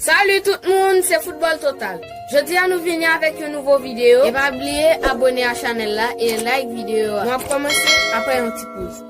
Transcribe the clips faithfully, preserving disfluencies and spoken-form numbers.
Salut tout moun, se Foutbòl Total. Jodi a nou vini avèk yon nouvo videyo. E pa bliye abone a chanèl la e like videyo a. Nou ap kòmanse apre yon ti poz.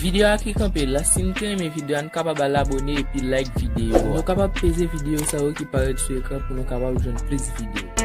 Videyo a ki kanpe la, si n te renmen videyo a, n kapab al abone epi like videyo a. Nou kapab peze videyo sa yo ki parèt sou ekran pou nou kapab jwenn plis videyo.